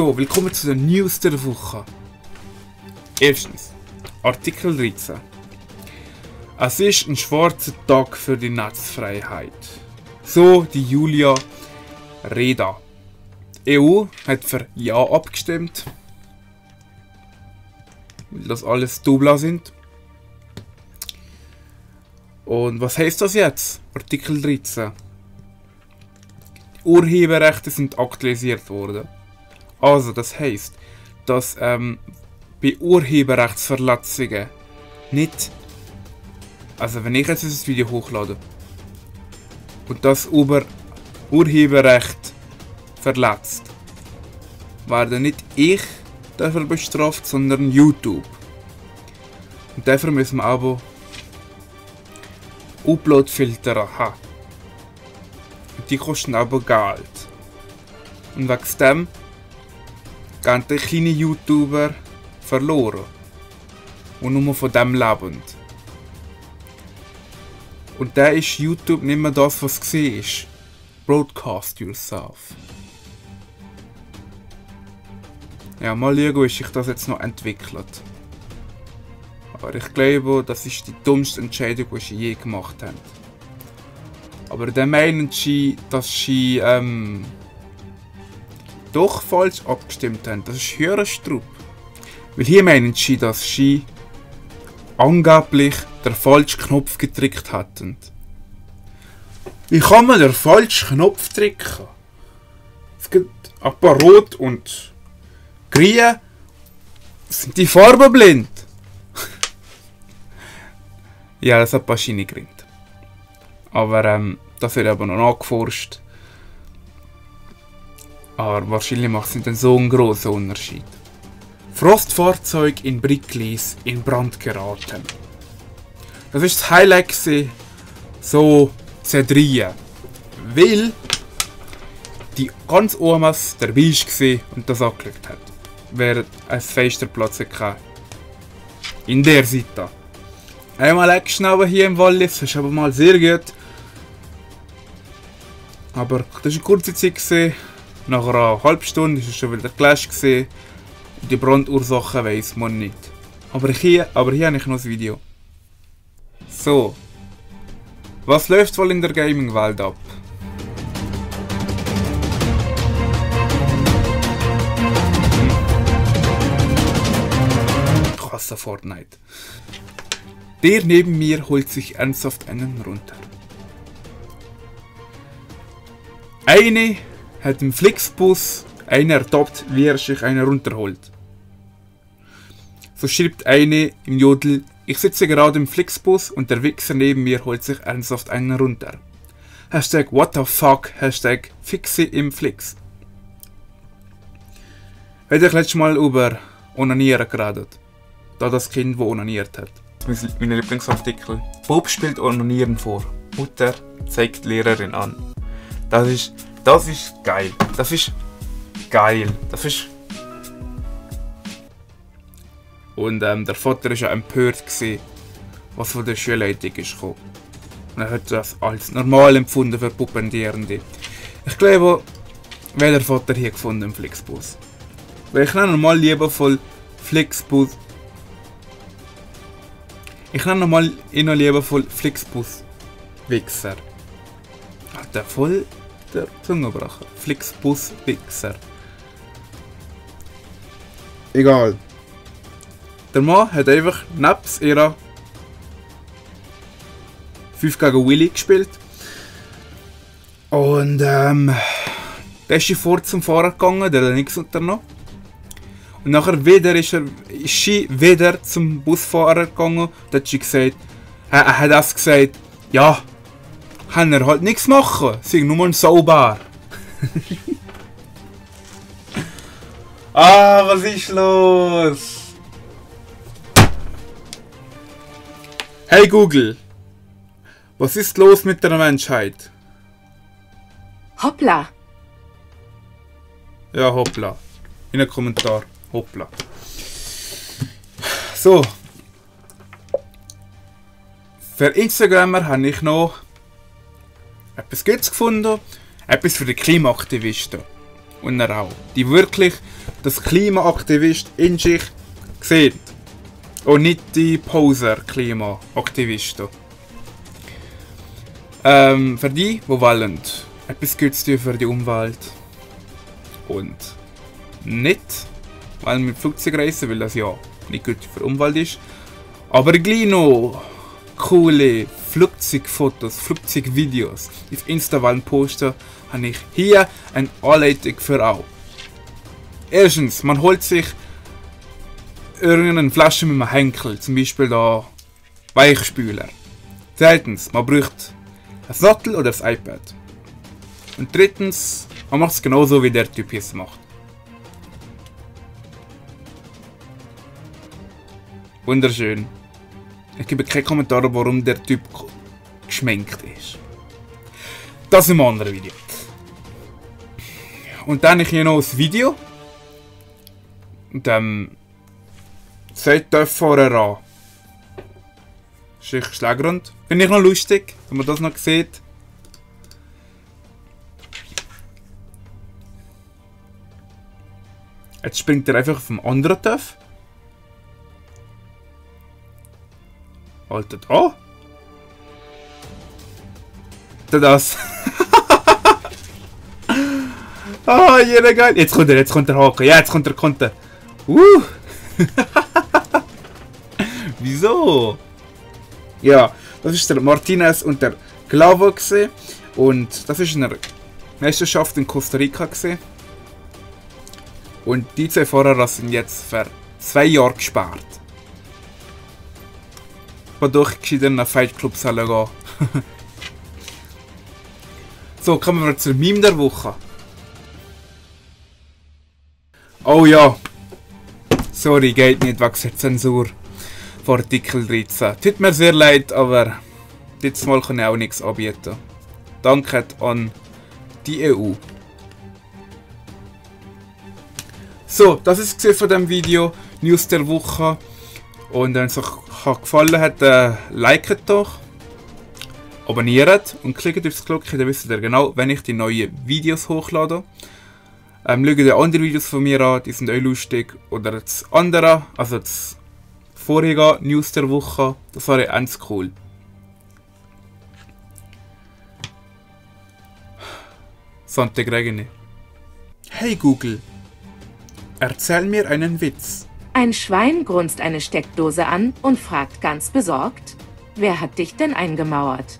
So, willkommen zu den News der Woche. Erstens, Artikel 13. Es ist ein schwarzer Tag für die Netzfreiheit. So die Julia Reda. Die EU hat für Ja abgestimmt, weil das alles Dubla sind. Und was heißt das jetzt? Artikel 13. Die Urheberrechte sind aktualisiert worden. Also das heisst, dass bei Urheberrechtsverletzungen nicht, also wenn ich jetzt dieses Video hochlade und das über Urheberrecht verletzt, werde nicht ich dafür bestraft, sondern YouTube. Und dafür müssen wir aber Uploadfilter haben. Und die kosten aber Geld. Und wegen dem gehen die kleinen YouTuber verloren. Und nur von dem lebend. Und da ist YouTube nicht mehr das, was es war. Broadcast yourself. Ja, mal schauen, wie sich das jetzt noch entwickelt. Aber ich glaube, das ist die dummste Entscheidung, die sie je gemacht haben. Aber dann meinen sie, dass sie doch falsch abgestimmt haben. Das ist höherer Strupp. Weil hier meinen sie, dass sie angeblich den falschen Knopf gedrückt hatten. Wie kann man den falschen Knopf drücken? Es gibt ein paar Rot und Grün. Sind die Farben blind? Ja, das hat wahrscheinlich geringt. Aber das wird aber noch nachgeforscht. Aber wahrscheinlich macht es nicht einen so grossen Unterschied. Frostfahrzeug in Bricklis in Brand geraten. Das ist das Highlight gewesen, so Z3. Weil die ganz Omas dabei war und das angelegt hat. Während ein Fensterplatz hatte. In der Seite. Einmal Action hier im Wallis, das ist aber mal sehr gut. Aber das war eine kurze Zeit gewesen. Nach einer halben Stunde war es schon wieder gelöscht gewesen. Die Brandursache weiss man nicht. Aber hier habe ich noch ein Video. So. Was läuft wohl in der Gaming-Welt ab? Ich hasse Fortnite. Der neben mir holt sich ernsthaft einen runter. Eine hat im Flixbus einen ertappt, wie er sich einen runterholt. So schreibt eine im Jodel: Ich sitze gerade im Flixbus und der Wichser neben mir holt sich ernsthaft einen runter. Hashtag what the fuck, Hashtag Fixe im Flix. Hätte ich letztes Mal über Onanieren geredet. Da das Kind, das onaniert hat. Mein Lieblingsartikel. Bob spielt Onanieren vor. Mutter zeigt die Lehrerin an. Das ist geil. Das ist geil. Das ist... Und der Vater war ja empört gewesen, was von der Schulleitung ist gekommen. Und er hat das als normal empfunden für Puppendierende. Ich glaube, wäre der Vater hier gefunden im Flixbus. Weil ich nenne normal liebevoll Flixbus. Ich nenne normal liebevoll Flixbus-Wichser. Alter, voll der Zungenbrecher. Flixbus-Wichser. Egal. Der Mann hat einfach nebst ihrer 5 gegen Willy gespielt. Und der ist vor zum Fahrer gegangen, der hat nichts unternommen. Und nachher wieder ist sie wieder zum Busfahrer gegangen. Da hat sie gesagt, er hat das gesagt, ja, kann er halt nichts machen, sei nur ein Sauber. Ah, was ist los? Hey Google, was ist los mit der Menschheit? Hoppla. Ja, hoppla. In einem Kommentar. Hoppla. So. Für Instagramer habe ich noch etwas Gutes gefunden. Etwas für die Klimaaktivisten. und ihr auch, die wirklich das Klimaaktivist in sich sehen. Und nicht die Poser-Klimaaktivisten. Für die wollen etwas Gutes tun für die Umwelt. Und nicht, weil wir mit Flugzeug reisen, weil das ja nicht gut für die Umwelt ist. Aber gleich noch coole Flugzeugfotos, Flugzeugvideos auf Insta posten, habe ich hier eine Anleitung für auch. Erstens, man holt sich irgendeine Flasche mit einem Henkel, zum Beispiel da Weichspüler. Zweitens, man braucht ein Sattel oder das iPad. Und drittens, man macht es genauso wie der Typ es macht. Wunderschön. Ich gebe keine Kommentare, warum der Typ geschminkt ist. Das im anderen Video. Und dann hier noch ein Video. Und sagt vorher an. Schlägerhund. Finde ich noch lustig, wenn man das noch sieht. Jetzt springt er einfach auf dem anderen Töpf. Haltet an. Das. Ah, jeder geil. Jetzt kommt der Haken. Ja, jetzt kommt der Konter. Wieso? Ja, das ist der Martinez und der Glavo gewesen. Und das ist eine Meisterschaft in Costa Rica gewesen. Und die zwei Fahrer sind jetzt für 2 Jahre gesperrt. Wodurch gescheiter nach Fight Club sollen gehen. So, kommen wir zum Meme der Woche. Oh ja. Sorry, geht nicht wegen der Zensur vor Artikel 13. Tut mir sehr leid, aber dieses Mal kann ich auch nichts anbieten. Danke an die EU. So, das ist es von dem Video. News der Woche. Und wenn es euch gefallen hat, liket doch, abonniert und klickt auf das Glöckchen, dann wisst ihr genau, wenn ich die neuen Videos hochlade. Schaut die anderen Videos von mir an, die sind auch lustig. Oder das andere, also das vorige News der Woche, das war ja ganz cool. Sonntag. Hey Google, erzähl mir einen Witz. Ein Schwein grunzt eine Steckdose an und fragt ganz besorgt: Wer hat dich denn eingemauert?